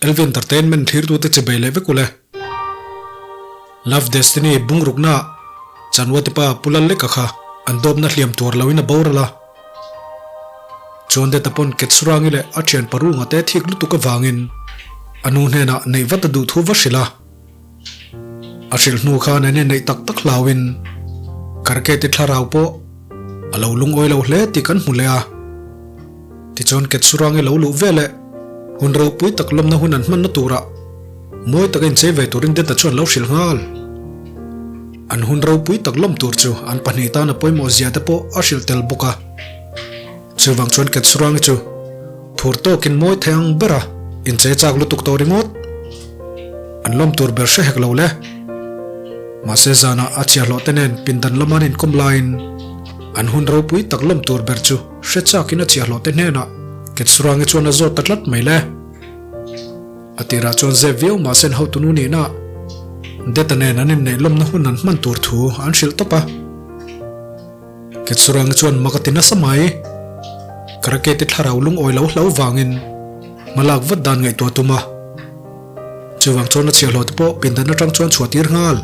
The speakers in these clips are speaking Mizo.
LV Entertainment thlirtute chibei leh vek ule. Love Destiny bungrukna Chanwati pa Pu Lalleka kha an dawpna hliam tuar loin a boral a. Chuan Deta pawn Ketsurangi leh a thian Parunga te thik lutuk avangin a nu hnenah neih vat a duh thu va hrilh a. A hrilh hnu khan an inneih tak tak hlauin Karketi thlarau pawh a lo lungawi lo hle tih kan hmu leh a. Tichuan Ketsurangi lo luh veleh hun ropui tak lawmna hun an hmanna turah mawi taka inchei ve turin Deta chuan lo hrilh nghal. An hun ropui tak lawm tur chu an pahnih tan a pawimawh zia te pawh a hrilh tel bawk a. Chuvang chuan Ketsurangi chu phur tawkin mawi thei ang bera inchei chak lutuk tawh ringawt. An lawm tur ber hre hek lo le. Mahse zanah a chhiahhlawh te nen pindan lama an inkawm laiin an hun ropui tak lawm tur ber chu hre chakin a chhiahhlawh te hnenah Ketsurangi chuan a zawt ta tlat mai le. A tirah chuan zep viau mahse an hotunu nihna Deta nen an inneih lawmna hun an hman tur thu an hrilh tawp a. Ketsurangi chuan mak a ti nasa mai. Karaketi thlarau lungawi lo hlo vangin hmalak vat dan ngaihtuah tum a. Chuvang chuan a chhiahhlawh te pawh pindan atang chuan chhuah tir nghal.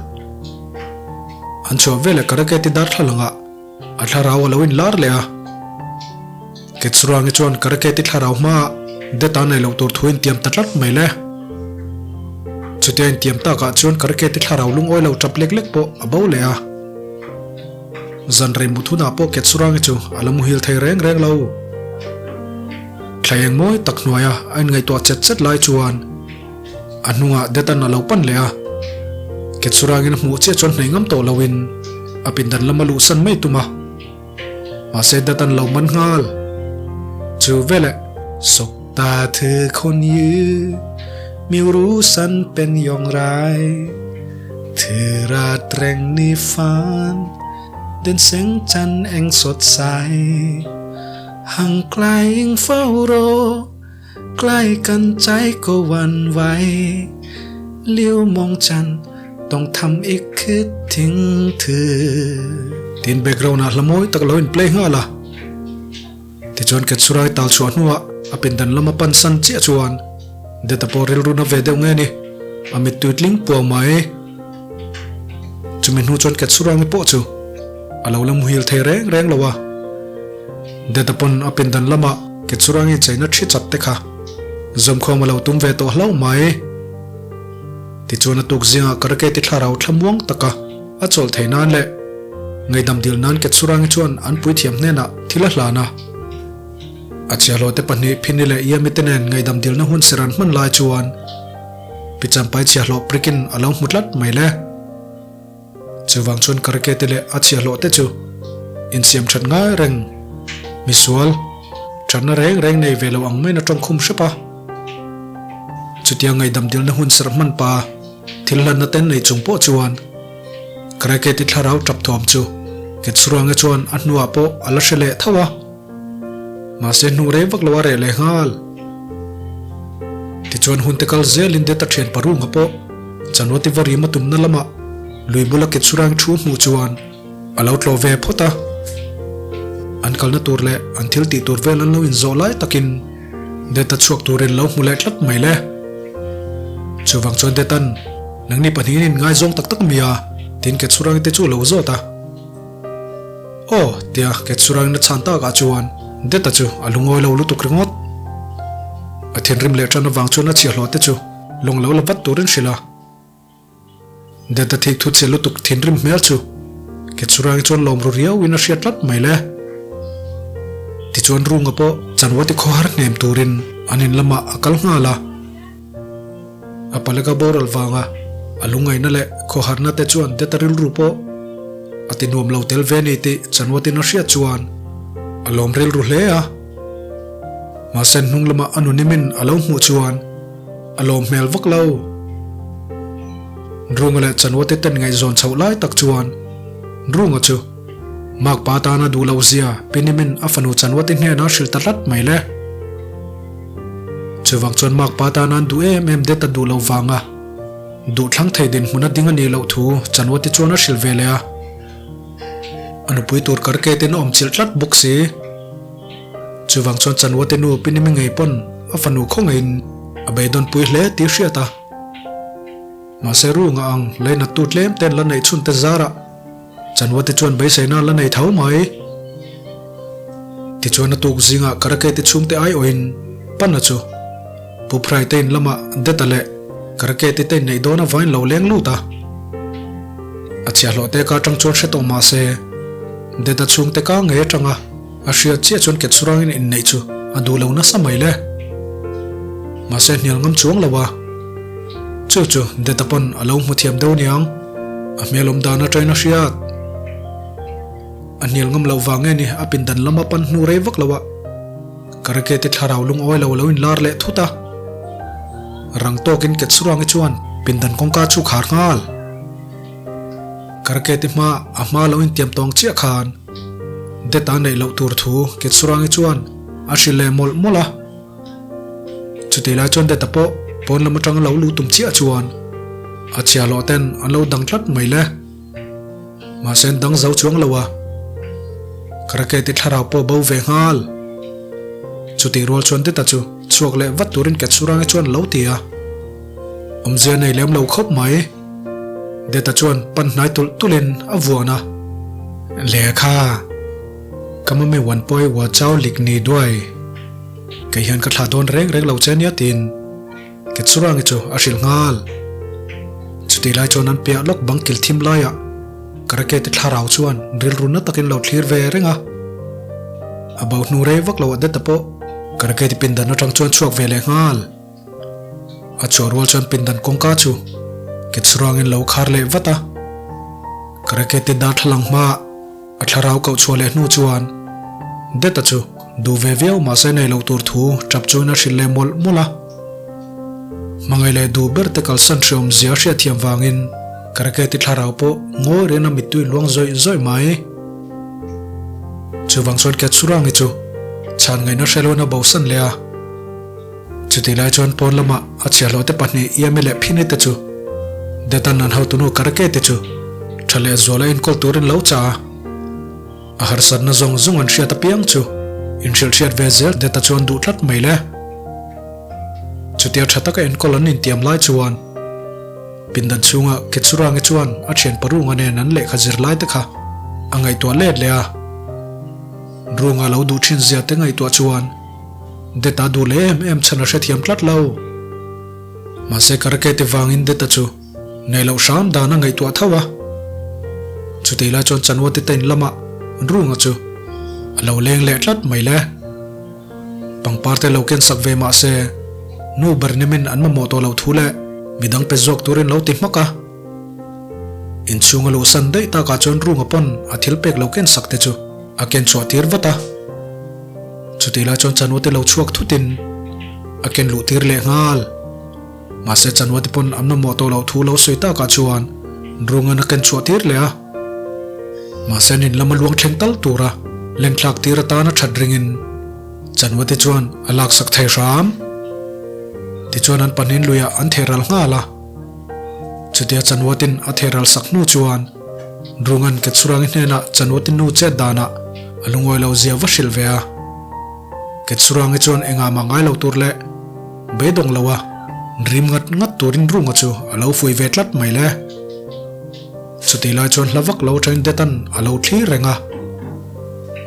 An chhuah veleh Karaketi darthlalangah a thlarau a lo inlar leh a. Ketsurangi chuan Karaketi thlarau hmaah Deta nei loh tur thu intiam ta tlat mai le. Chutia intiam takah chuan Karaketi thlarau lungawi lo tap lek lek pawh a bo leh a. Zan rei mut hunah pawh Ketsurangi chu a la muhil thei reng reng lo. Thla eng mawi tak hnuaia a inngaihtuah chet chet lai chuan a hnungah Detan a lo pan leh a. Ketsurangin a hmuh chiah chuan hnei ngam tawh loin a pindan lam a luhsan mai tum a. Mahse Detan lo man nghal. Chu veleh. Sawk ta thu khawn yu, miu ru san pen yawng rai, thu rat reng ni fan, den seng chan eng sawt sai. Hang klaing fo ro, klai kan chai ko wan vai, liu mong chan tawng tham ik khit thing thu. Tin background ah hla mawi tak lo in play nghal a. Tichuan Ketsurai tal chhuah hnuah a pindan lama pan san chiah chuan Deta pawh rilru na ve deuh nge ni, a mittui tling puang mai. Chumi hnu chuan Ketsurangi pawh chu a lo la muhil thei reng reng lo a. Deta pawn a pindan lama Ketsurangi cheina thi chat te kha zawmkhawm a lo tum ve tawh hlauh mai. Tichuan a tuk zingah Karaketi thlarau thlamuang taka a chawlh theih nan leh ngaihdam dil nan Ketsurangi chuan an puithiam hnenah thil a hlan a. A chhiahhlawhte pahnih Phini leh Iami te nen ngaihdam dilna hun ser an hman lai chuan Pichampai chhiahhlawh prikin a lo hmu tlat mai le. Chuvang chuan Karaketi leh a chhiahhlawhte chu insiam that ngai reng, misual, thatna reng reng nei ve lo ang maiin a tawngkhum hrep a. Chutia ngaihdam dilna hun serh hman pa thil hlanna ten nei chung pawh chuan Karaketi thlarau tap thuam chu Ketsuruange chuan a hnuah pawh a la hre leh tho a. Mahse hnu rei vak lo a reh leh nghal. Tichuan hun te kal zelin Deta thian Parunga pawh Chanwati va rim a tumna lamah lui bula Ketsurang thu hmuh chuan a lo tlawh ve phawt a. An kalna tur leh an thil tih tur vel an lo inzawh lai takin Deta chhuak turin lo hmu leh tlat mai le. Chuvang chuan Detan, Nangni pahnihin in ngaizawng tak tak mi a? tiin Ketsurang te chu a lo zawt a. Aw, tia Ketsurangin a chhan takah chuan Deta chu a lungawi lo lutuk ringawt. A thinrim leh tan avang chuan a chhiahhlawh te chu lawng lo la vat turin hrilh a. Deta thik thu chhe lutuk thinrim hmel chu Ketsurangi chuan lawm ru riauin a hriat tlat mai le. Tichuan Runga pawh Chanwati khawhar hnem turin an in lamah a kal nghal a. A paleka boral vanga a lungaihna leh khawharna te chuan Deta rilru pawh a ti nuam lo tel ve ni tih Chanwatin a hriat chuan a lawm rilru hle a. Mahse hnung lamah a nunimin a lo hmuh chuan a lawm hmel vak lo. Runga leh Chanwate ten ngaihzawn chhoh lai tak chuan Runga chu Makpa tana duh loh zia Pinimin a fanu Chanwate hnenah a hrilh ta tlat mai le. Chuvang chuan Makpa tana an duh em em det a duh loh vanga duh thlang thei dinhmun a ding a nih loh thu Chanwate chuan a hrilh ve leh a. A nupui tur karketin a awm chilh tlat bawk si. Chuvang chuan Chanwate nu Pinimi ngei pawn a fanu khaw ngeiin. A beidawn pui hle tih hriat a. Mahse runga ang leinattu tlem ten la neih chhun te zarah Chanwate chuan beiseina la nei tho mai. Tichuan a tuk zingah Karaketi chhungte aiawhin Pana chu Pu Phrai te in lamah Deta leh Karaketi te inneih dawn avain lo leng lut a. A chhiahhlawh te ka atang chuan hre tawh mahse Deta chhungte ka ngei atanga a hriat chiah chuan Ketsurangin inneih chu a duh lo nasa mai le. Mahse hnial ngam chuang lo a. Chu chu Deta pawn a lo hmu thiam deuh niang. A hmel awm dan atangin a hriat. A hnial ngam loh vang nge ni a pindan lama pan hnu rei vak lo a. Karaketi thlarau lungawi lo lo inlar leh thut a. Rang tawkin Ketsurangi chuan pindan kawngka chu khar nghal. Karaketi hma a hma lo intiam tawng chiah khan Deta neih loh tur thu Ketsurangi chuan a hrilh leh mawlh mawlh a. Chutih lai chuan Deta pawh pawn lam atanga lo luh tum chiah chuan a chhiahhlawh ten an lo dang tlat mai le. Mahse an dang zo chuang lo a, Karaketi thlarau pawh bo ve nghal. Chutih rual chuan Deta chu chhuak leh vat turin Ketsurangi chuan lo ti a. Awmzia nei lem lo khawp mai. Deta chuan pan hnai tulh tulhin a vuan a. Lehkha, ka mami wan pawi wa chau lik ni duai. Kei hian ka thlah dawn reng reng lo che nia tiin Ketsurangi chu a hrilh nghal. Chutih lai chuan an piah lawk bang kil thim laiah Karaketi thlarau chuan rilru na takin lo thlir ve reng a. A bo hnu rei vak lo a deta pawh Karaketi pindan atang chuan chhuak ve leh nghal. A chhuah rual chuan pindan kawngka chu Ketsurangin lo khar leh vat a. Karaketi darthlalang hmaah A thlarau koh chhuah leh hnu chuan Deta chu duh ve viau mahse nei loh tur thu tap chuan a hrilh leh mawlh mawlh a. Hmangaih leh duh ber te kalsan hreawm zia a hriat thiam vangin Karaketi thlarau pawh ngawi reng a mittui luang zawih zawih mai. Chuvang chuan Ketsurangi chu chhan ngaihna hre loin a bosan leh a. Chutih lai chuan pawn lamah a chhiahhlawh te pahnih Iame leh Phini te chu Detan an hotunu Karake te chu tha leh zuala enkawl turin lo chah a. A harsatna zawng zawng an hriat apiang chu inhrilh hriat ve zel Deta chuan duh tlat mai le. Chutia tha taka enkawl an intiam lai chuan pindan chhunga Ketsurangi chuan a thian parunga nen an lehkha zir lai te kha a ngaihtuah let leh a. Runga lo duh thin zia te ngaihtuah chuan Deta duh leh em em chhan a hrethiam tlat lo. Mahse Karaketi vangin Deta chu nei loh hram dan a ngaihtuah tho a. Chutih lai chuan Chanwati te in lamah Runga chu a lo leng leh tlat mai le. Pangpar te lo ken sak ve mahse nu ber nimin an mamawh tawh loh thu leh midang pe zawk turin lo ti hmak a. Inchhung a luhsan daih takah chuan Runga pawn a thil pek lo ken sak te chu a ken chhuah tir vat a. Chutih lai chuan Chanwate lo chhuak thutin a ken luh tir leh nghal. Mahse Chanwate pawn an mamawh tawh loh thu lo sawi takah chuan Rungan a ken chhuah tir leh a. Mahse an in lama luang thleng tal tura lengthlak tir atana that ringin Chanwate chuan a laksak thei hram. Tichuan an pahnihin luiah an theh ral nghal a. Chutia Chanwatin a theh ral sak hnu chuan Rungan Ketsurangi hnenah Chanwatin nu chet danah a lungawi lo zia va hrilh ve a. Ketsurangi chuan engah mah ngai lo tur leh beidawng lo a rim ngat ngat turin Runga chu a lo fui ve tlat mai le. Chutih lai chuan hla vak lo atangin Detan a lo thlir reng a.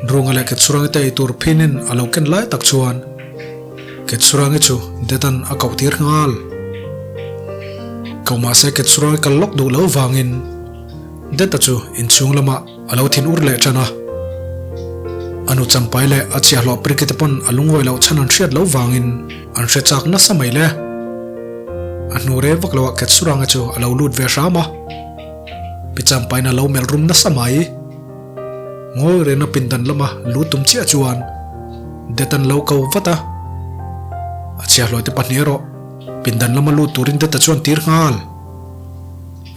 Runga leh Ketsurangi te eitur phinin a lo ken lai tak chuan Ketsurangi chu Detan a koh tir nghal. Ko mahse Ketsurangi kal lawk duh lo vangin Deta chu inchhung lamah a lo thin ur leh tan a. A nu champai leh a chhiahhlawh Priki te pawn a lungawi loh chhan an hriat loh vangin an hre chak nasa mai le. A hnu rei vak loah Ketsurangi chu a lo lut ve hram a. Pi Champain a lo melh rum nasa mai. Ngawi rena pindan lama lu tum chiah chuan Detan lo ko vat a. A chhiahhlawh te pahnih erawh pindan lama lut turin Deta chuan tir nghal.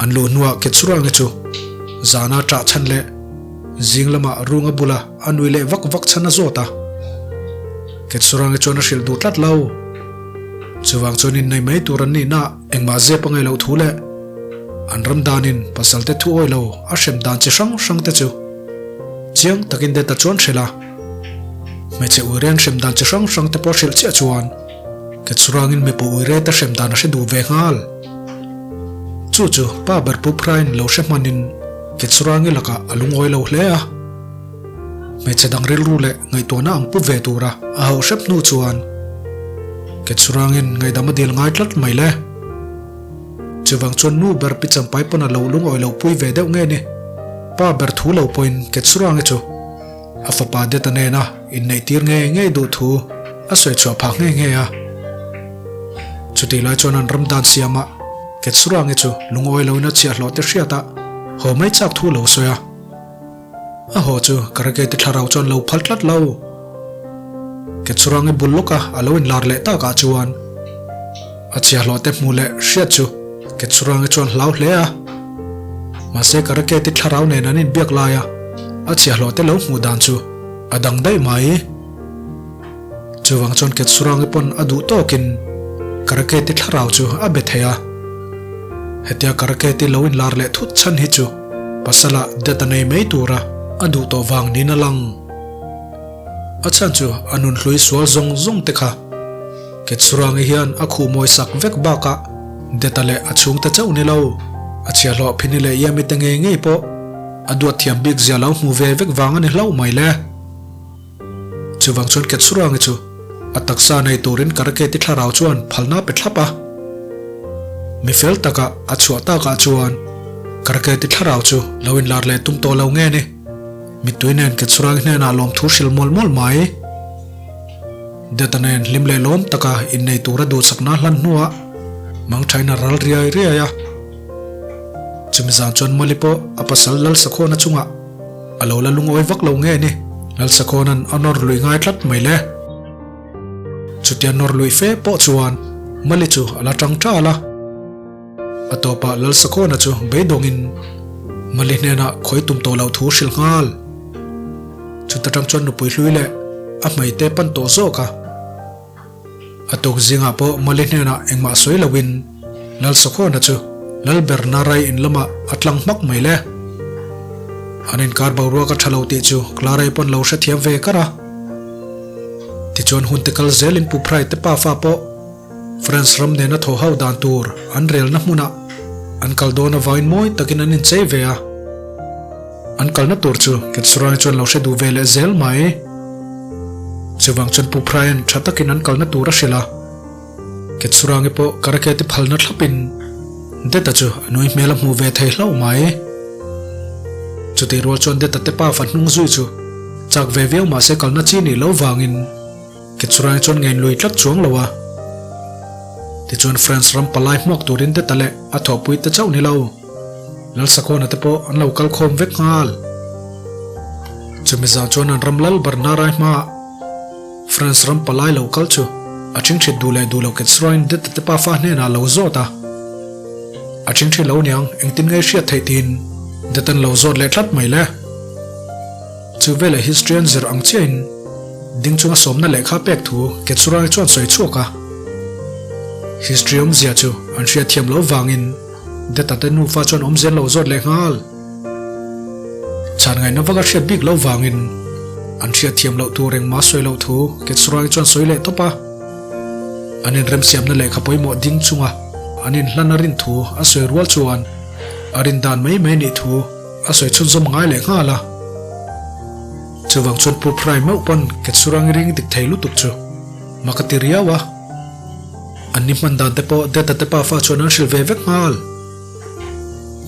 An luh hnuah Ketsurangi chu zana ṭah chhan leh zing lama runga bula a nui leh vak vak chhan a zawt a. Ketsurangi chuan a hrilh duh tlat lo. Chuvang chuan innei mai tur an nihna engmah zep a ngaih loh thu leh an ram danin pasalte thu awi lo a hrem dan chi hrang hrang te chu chiang takin Deta chuan hrilh a. Hmeichhe uirian hrem dan chi hrang hrang te pawh hrilh chiah chuan. Ketsurangin mipa uire te hrem dan a hre duh ve nghal. Chu chu pa ber Pu Phrain lo hre hmanin Ketsurangi lakah a lungawi lo hle a. Hmeichhe dang rilru leh ngaihtuahna ang pu ve tura a hauh hrep hnu chuan Ketsurangin ngaihdam a dil ngai tlat mai le. Chuvang chuan nu ber Pi Champai pawn a lo lungawi lo pui ve deuh nge ni? Pa ber thu lo pawhin Ketsurangi chu a fapa Deta nena inneihtir ngei ngei duh thu a sawi chhuah phah nghe nghe a. Chutih lai chuan an ram dan siamah Ketsurangi chu lungawi loin a chhiahhlawh te hriat a, haw mai chak thu lo sawi a. A haw chu Karagate thlarau chuan lo phal tlat lo. Ketsurangi bul lawka a lo inlar leh takah chuan a chhiahhlawh te hmuh leh hriat chu Ketsurangi chuan hlau hle a. Mahse Karagate thlarau nen an inbiak laia a chhiahhlawh te lo hmuh dan chu a dang daih mai. Chuvang chuan Ketsurangi pawn a duh tawkin Karaketi thlarau chu a be thei a. Hetia Karaketi lo inlar leh thut chhan hi chu pasala det a nei mai tura a duh tawh vang niin a lang. A chhan chu a nunhlui sual zawng zawng te kha Ketsurangi hian a khuh mawi sak vek bakah Deta leh a chhungte chauh ni lo, a chhiahhlawh phini leh Yami te ngei ngei pawh a duat thiam bik zia lo hmu ve vek vang a ni hlauh mai le. Chuvang chuan Ketsurangi chu a taksa nei turin Karaketi thlarau chuan phalna pe thlap a. Mi fel taka a chhuah takah chuan Karaketi thlarau chu lo inlar leh tum tawh lo nge ni? Mittui nen Ketsurangi hnenah lawmthu hrilh mual mual mai. Deta nen hlim leh lawm taka innei tura duhsakna hlan hnuah mangthain a ral riai riai a. Chumi zan chuan Mali pawh a pasal Lalsakhawna chungah A lo la lungawi vak lo nge ni? Lalsakawna'n a nawr lui ngai tlat mai le. Chutia nawr lui fe pawh chuan Mali chu a la tang tal a. A tawpah Lalsakawna chu beidawngin Mali hnenah khawi tum tawh loh thu hrilh nghal. Chuta tang chuan nupui hlui leh a hmeite pan tawh zawk a. A tuk zingah pawh Mali hnenah engmah sawi loin Lalsakhawna chu Lalber Narai in lamah a tlang hmak mai le. An inkar boruak a tha lo tih chu Clarai pawn lo hrethiam ve kar a. Tichuan hun te kal zelin Pu Phrai te pafa pawh France ram nena thaw ho dan tur an relna hmunah an kal dawn avangin mawi takin an inchei ve a. An kalna tur chu Ketsurai chuan lo hre duh ve leh zel mai. Chuvang chuan Pu Phrain tha takin an kalna tur a hrilh a. Ketsurangi pawh Karaketi phalna thlapin Deta chu a nui hmel a hmuh ve thei hlauh mai. Chutih rual chuan Deta te pafa hnung zui chu chak ve viau mahse kalna chi nih lo vangin Ketsurangi chuan ngen lui tlat chuang lo a. Tichuan France ram palai hmuak turin Deta leh a thawhpui te chauh ni lo. Lalsakawna te pawh an lo kal khawm vek nghal. Chumi zan chuan an ram lal bar hna rai hmaah France ram palai lo kal chu a ṭhingṭhit duh leh duh lo Ketsrain Detta te pafa hnenah a lo zawt a. A ṭhingṭhi lo niang engtin nge hriat theih tiin Dettan lo zawt leh tlat mai le. Chu veleh history an zir ang chiahin ding chunga sawmna lehkha pek thu Ketsurai chuan sawi chhuak a. History awmzia chu an hriatthiam loh vangin Data te nufa chuan awmzia an lo zawt leh nghal. Chhan ngaihna vak a hriat bik loh vangin an hriatthiam loh tur engmah sawi loh thu Ketsurai chuan sawi leh tawp a. An inremsiamna lehkha pawimawh ding chunga an inhlan a rin thu a sawi rual chuan a rin dan mai mai nih thu a sawi chhunzawm ngai leh nghal a. Chuvang chuan Pu Phrai meuh pawn Ketsurangi ring dik thei lutuk chu mak a ti riau a. An ni hman dan te pawh Deta te pafa chuan an hrilh ve vek nghal.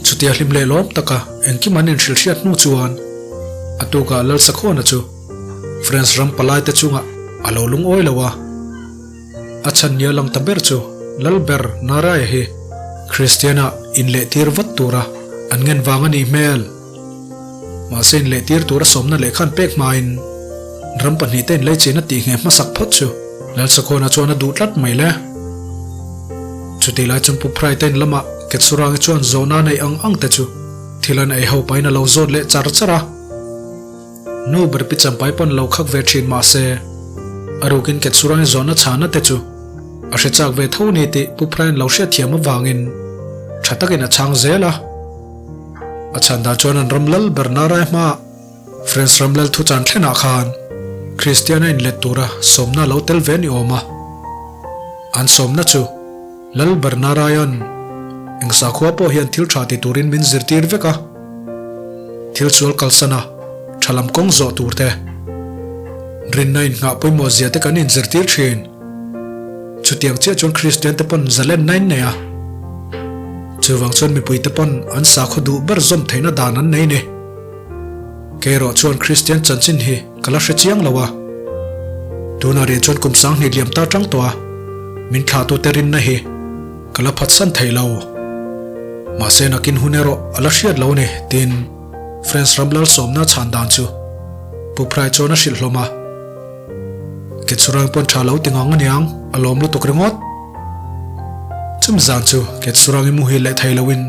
Chutia hlim leh lawm taka engkim an inhrilh hriat hnu chuan a tukah Lalsakhawna chu France ram palai te chungah a lo lungawi lo a. A chhan nia lang ta ber chu Lalber Naraya hi Kristiana inlehtir vat tura an ngen vang a nih hmel. Mahse inlehtir tura sawmna lehkha an pek hmain ram pahnihte inleichina tih ngheh hmasak phawt chu Lalsakhawna chuan a duh tlat mai le. Chutih lai chuan Pu Phraite in lamah Ketsurangi chuan zawhna a neih ang ang te chu thil an ei ho pahin a lo zawt leh char char a. Nu ber pi champai pawn lo khak ve thin mahse a rukin Ketsurangi zawhna chhana te chu a hre chak ve tho ni tih Pu Phrain lo hriatthiam avangin tha takin a chhang zel a. A chhan dan chuan an ram lal ber Narai hmaah France ram lal thuchan thlenah khan Kristiana inlet tura sawmna a lo tel ve ni awm a. An sawmna chu Lal Bernaraia'n eng sakhua pawh hian thil tha ti turin min zirtir vek a, thil sual kalsan a tha lam kawng zawh tur te, rinna innghah pawimawh zia te kan inzirtir thin. Chutiang chiah chuan Kristian te pawn zalenna in nei a, chuvang chuan mipui te pawn an sakhaw duh ber zawm theihna dan an nei ni. Kei erawh chuan Kristian chanchin hi ka la hre chiang lo a, tunah rih chuan kum sanghnih liam ta tang tawh a, min thlahtute rinna hi ka la phatsan thei lo. Mahse nakin hun erawh a la hriat lo a ni, tiin France ram lalsawmna chhan dan chu Pu Phrai chuan a hrilh hlawm a. Ketsurang pawn tha lo ti ngang aniang, a lawm lutuk ringawt. Chumi zan chu Ketsurang i muhil leh thei loin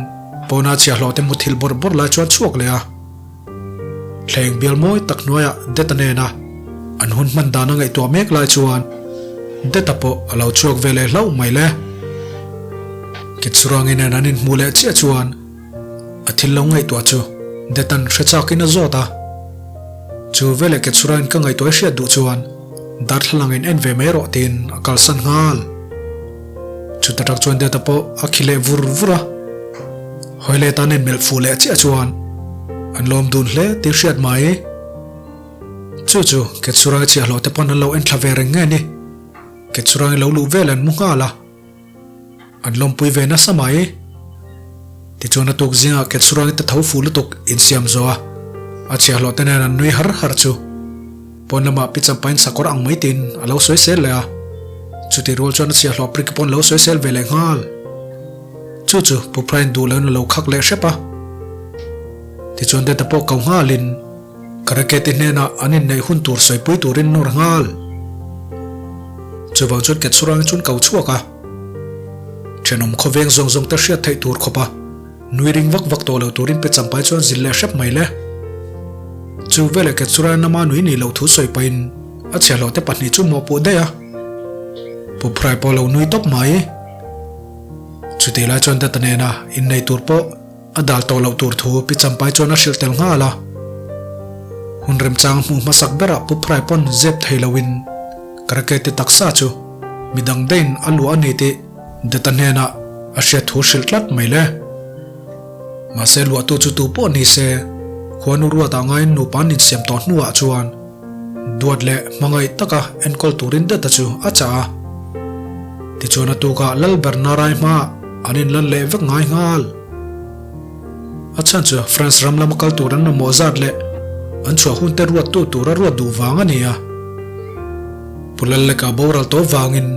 pawna chhiahhlawh te muthilh bawrh bawrh lai chuan chhuak leh a. Thleng bial mawi tak hnuaiah Deta nena an hun hman dan a ngaihtuah mek lai chuan Deta pawh a lo chhuak ve leh hlauh mai le. Ketsurangi nen an inhmuh leh chiah chuan a thil lo ngaihtuah chu Deta'n hre chakin a zawt a. Chu veleh Ketsurangin ka ngaihtuah i hriat duh chuan darthlalang in en ve mai rawh tiin a kalsan nghal. Chuta tak chuan Deta pawh a khi leh vur vur a. Hawilet an inmelh fuh leh chiah chuan an lawm dun hle tih hriat mai. Chu chu Ketsurai chhiahhlawh te pawn an lo en thla ve reng nge ni. Ketsurai lo luh vel an mu nghal a, an lawmpui ve nasa mai. Tichuan a tuk zingah Ketsurai te tho fuh lutuk insiam zawh a, a chhiahhlawh te nen an nui har har chu. Pawn lamah pi champain sakawr ang mai tiin a lo sawi sel leh a, chutih rual chuan a chhiahhlawh Priki pawn lo sawi sel ve leh nghal. Chu chu Pu Phrain duh loin a lo khak leh hrep a. Tichuan Deta pawh ko nghalin Karaketi hnenah an inneih hun tur sawipui turin nawr nghal. Chuvang chuan Ketsurang chuan ko chhuak a. Thenawm khawveng zawng zawng te hriat theih tur khawp a nui ring vak vak tawh lo turin pe champai chuan zil leh hrep mai le. Chu veleh Ketsurang nama nui nih loh thu sawi pahin a chhiahhlawh te pahnih chu mawhpuh daih a. Pu Phrai pawh lo nui tawp mai. Chutih lai chuan Data nena innei tur pawh a dal tawh loh tur thu Pi Champai chuan a hrilh tel nghal a. Hun remchang hmuh hmasak berah Pu Phrai pawn zep thei loin Karakete taksa chu midang deiin a luah a ni tih Data hnenah a hriat thu hrilh tlat mai le. Mahse luahtu chu tu pawh ni se, khuanu ruatah ngaiin nupa an insiam tawh hnuah chuan Duat leh hmangaih taka enkawl turin Data chu a chah a. Tichuan a tukah Lal Bernarai hmaah an inlan leh vek ngai nghal. A chhan chu France ram lama kal tur an mamawh zat leh an chhuah hunte ruattu tura ruat duh vang a ni a. Pu Lalleka boral tawh vangin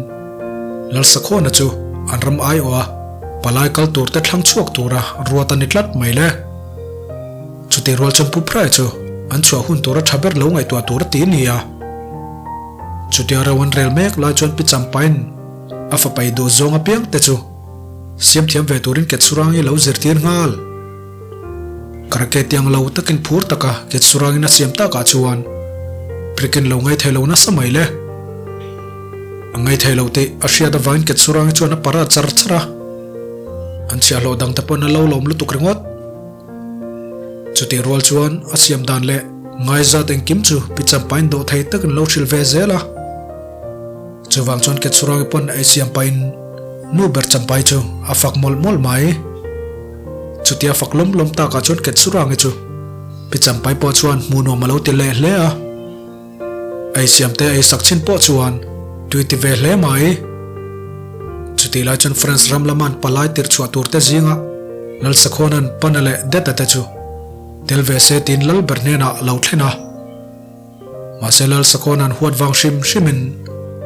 Lalsakhawna chu an ram aiawh a palai kal turte thlang chhuak tura ruat a ni tlat mai le. Chutih rual chuan Pu Phrai chu an chhuah hun tura tha ber lo ngaihtuah tur a ti a ni a. Chutia ro an rel mek lai chuan Pi Champain a fapai duh zawng apiang te chu siam thiam ve turin Ketsurangi lo zirtir nghal. Karake tiang lo takin phur taka Ketsurangin a siam takah chuan Prikin lo ngaithei lo nasa mai le. A ngaithei lo tih a hriat avangin Ketsurangi chuan a para char char a. An chhiahhlawh dangte pawn a lo lawm lutuk ringawt. Chutih rual chuan a siam dan leh ngaizat engkim chu Pi Champain dawh thei takin lo hrilh ve zel a. Chuvang chuan Ketsurangi pawn ei siam pahin nu ber Champai chu a fak mawlh mawlh mai. Chutia fak lawm lawm takah chuan Ketsurangi chu Pi Champai pawh chuan hmuh nuam a lo ti leh hle a. Ei siam te ei sak chin pawh chuan tui ti ve hle mai. Chutih lai chuan France ram lama an palai tirh chhuah tur te zinga Lalsakhawna'n Pana leh Deta te chu tel ve se tiin lal ber hnenah a lo thlen a. Mahse Lalsakhawna'n huat vang hrim hrimin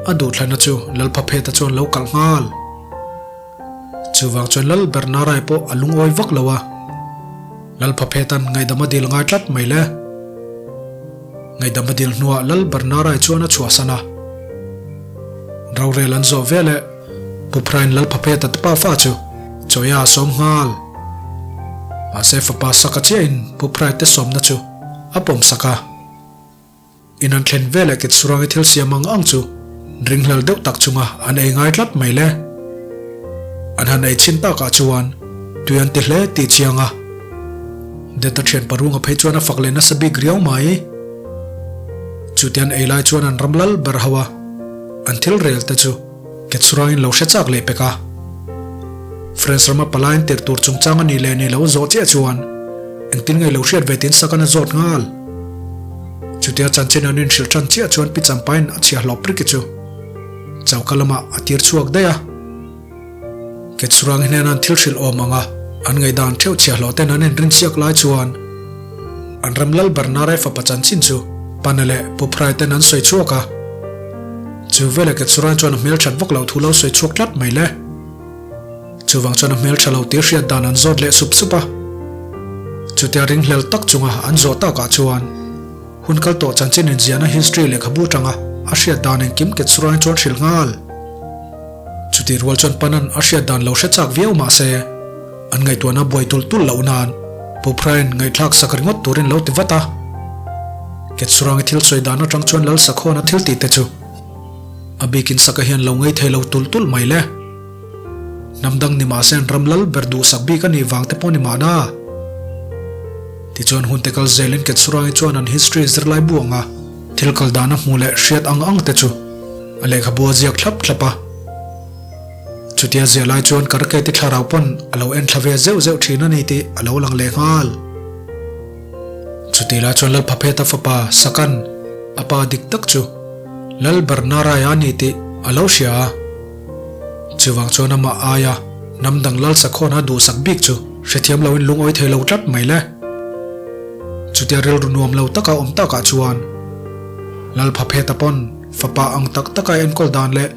a duhthlanna chu Lalphapheta chuan lo kalh nghal. Chuvang chuan lal ber Narai pawh a lungawi vak lo a, Lalphapheta'n ngaihdam a dil ngai tlat mai le. Ngaihdam a dil hnuah Lal Barnarai chuan a chhuahsan a. Rorel an zawh veleh Pu Phrain Lalphapheta te pafa chu chawia a sawm nghal. Mahse fapa saka chiahin Pu Phrai te sawmna chu a pawm sak a. In an thlen veleh Ketsurangi thil siam ang ang chu ringhlel deuh tak chunga an ei ngai tlat mai le. An han ei chhin takah chuan tui an ti hle tih chiang a. Deta thian parunga phei chuan a fak leh nasa bik riau mai. Chutian ei lai chuan an ram lal ber ho a, an thil rel te chu. Ketsurangin lo hre chak leh pek a. France rama palai an tirh tur chungchang a nih leh nih lo zawh chiah chuan engtin nge lo hriat ve tiin Sakan a zawt nghal. Chutia chanchin an inhrilh tan chiah chuan Pi Champain a chhiahhlawh Priki chu choka lamah a tir chhuak daih a. Ketsurang hnena an thil hrilh awm anga an ngaihdan theuh chhiahhlawh ten an inrin chiak lai chuan an ram lal Barnarai fapa chanchin chu Pana leh Pu Phrai ten an sawi chhuak a. Chu veleh Ketsurang chuan a hmelthat vak loh thu lo sawi chhuak tlat mai le. Chuvang chuan a hmeltha lo tih hriat dan an zawt leh sup sup a. Chutia ringhlel tak chunga an zawh takah chuan hun kal tawh chanchin inziahna history lehkhabu atanga a hriat dan engkim Ketsurang chuan hrilh nghal. Chutih rual chuan Panan a hriat dan lo hre chak viau mah se, an ngaihtuahna buai tulh tulh loh nan Pu Phrain ngaihthlak sak ringawt turin lo ti vat a. Ketsurangi thil sawi dan atang chuan Lal Sakhawna thil tih te chu a bikin saka hian lo ngei thei lo tulh tulh mai le. Hnam dang ni mah se an ram lal ber duhsak bik a nih vang te pawh ni mahna. Tichuan hun te kal zelin Ketsurangi chuan an history zirlai bu anga thil kal dan a hmuh leh hriat ang ang te chu A lehkhabu a ziak thlap thlap a. Chutia ziah lai chuan Karketi thlarau pawn a lo en thla ve zeuh zeuh thin a ni tih a lo lang leh nghal. Chutih lai chuan Lalphapheta fapa Sakan, a pa dik tak chu Lal Barnaraya a ni tih a lo hria a. Chuvang chuan amah aia hnam dang Lal Sakhawna duhsak bik chu hrethiam loin lungawi thei lo tlat mai le. Chutia rilru nuam lo taka awm takah chuan Lalphapheta pawn Fapa ang tak taka enkawl dan leh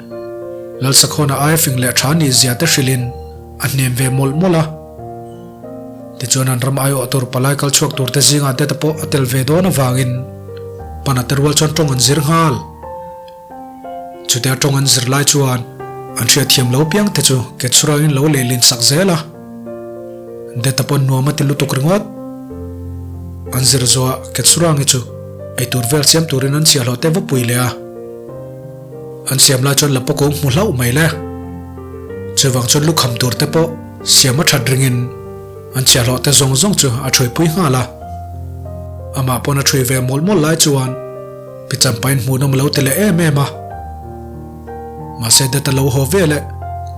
Lalsakhawna aia fing leh tha nih zia te hrilhin a hnem ve mawlh mawlh a. Tichuan an ram aiawh tur palai kal chhuak tur te zingah te te pawh a tel ve dawn avangin Pana te rual chuan tawng an zir nghal. Chutia tawng an zir lai chuan an hriatthiam lo piang te chu Ketsurangin lo lehlin sak zel a. Deta pawn nuam a ti lutuk ringawt. An zir zawhah Ketsurangi chu eitur vel siam turin an chhiahhlawh te va pui leh a. An siam lai chuan Lapua kung hmu hlauh mai le. Chuvang chuan lukham tur te pawh siam a that ringin an chhiahhlawh te zawng zawng chu a thuipui nghal a. Amah pawn a thui ve mawlh mawlh lai chuan Pi Champain hmuhnawm a lo ti leh em em a. Mahse Deta lo haw ve leh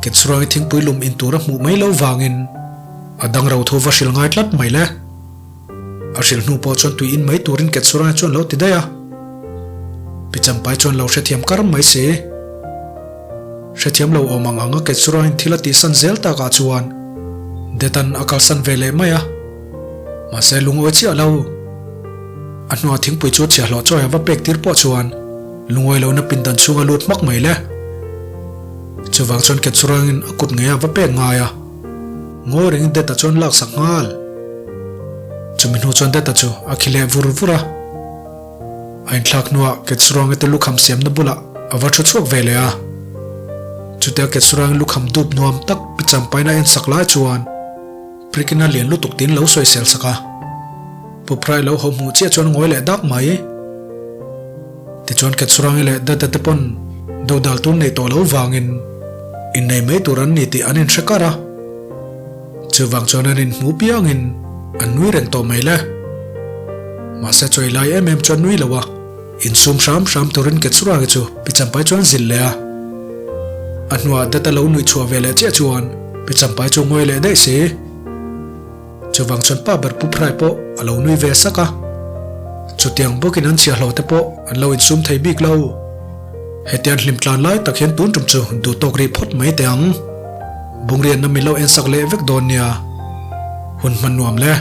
Ketsurangi thingpui lum in tur a hmuh mai lo vangin a dang ro thu va hrilh ngai tlat mai le. A hrilh hnu pawh chuan tui in mai turin Ketsurangi chuan lo ti daih a. Pi Champai chuan lo hrethiam kar mai si. Hrethiam lo awm ang ang a Ketsurangi'n thil a tihsan zel takah chuan Detan a kalsan ve leh mai a. Mahse lungawi chiah lo. A hnuah thingpui chu chhiahhlawh chawi a va pek tir pawh chuan lungawi lohna pindan chhunga lut hmak mai le. Chuvang chuan Ketsurangin a kut ngei a va pek ngai a, ngawi rengin Deta chuan laksak nghal. Chumi hnu chuan Deta chu a khi leh vur vur a. A inthlak hnuah Ketsuranga te lukham siamna bulah a va thu chhuak ve leh a. Chutia Ketsurangin lukham dup nuam tak pi champaina a ensak lai chuan, Prikina lian lutuk tiin lo sawisel sak a. Pu Phrai lo ho hmuh chiah chuan ngawi leh dak mai. Tichuan Ketsurangi leh Dada te pawn dodal tur nei tawh lo vangin innei mai tur an ni tih an inhre kar a. Chuvang chuan an inhmu piangin an nui reng tawh mai le. Mahse chawi lai em em chuan nui lo a. Insum hram hram turin Ketsurangi chu Pi Champai chuan zilh leh a. A hnuah Data lo nuih chhuah ve leh chiah chuan Pi Champai chu ngawi leh daih si. Chuvang chuan pa ber Pu Phrai pawh a lo nui ve sak a. Chutiang bawkin an chhiahhlawh te pawh an lo insum thei bik lo. Hetiang hlim tlan lai tak hian tun tum chu duh tawk rih phawt mai teh ang. Bungrianna min lo ensak leh vek dawn nia. Hun hman nuam le.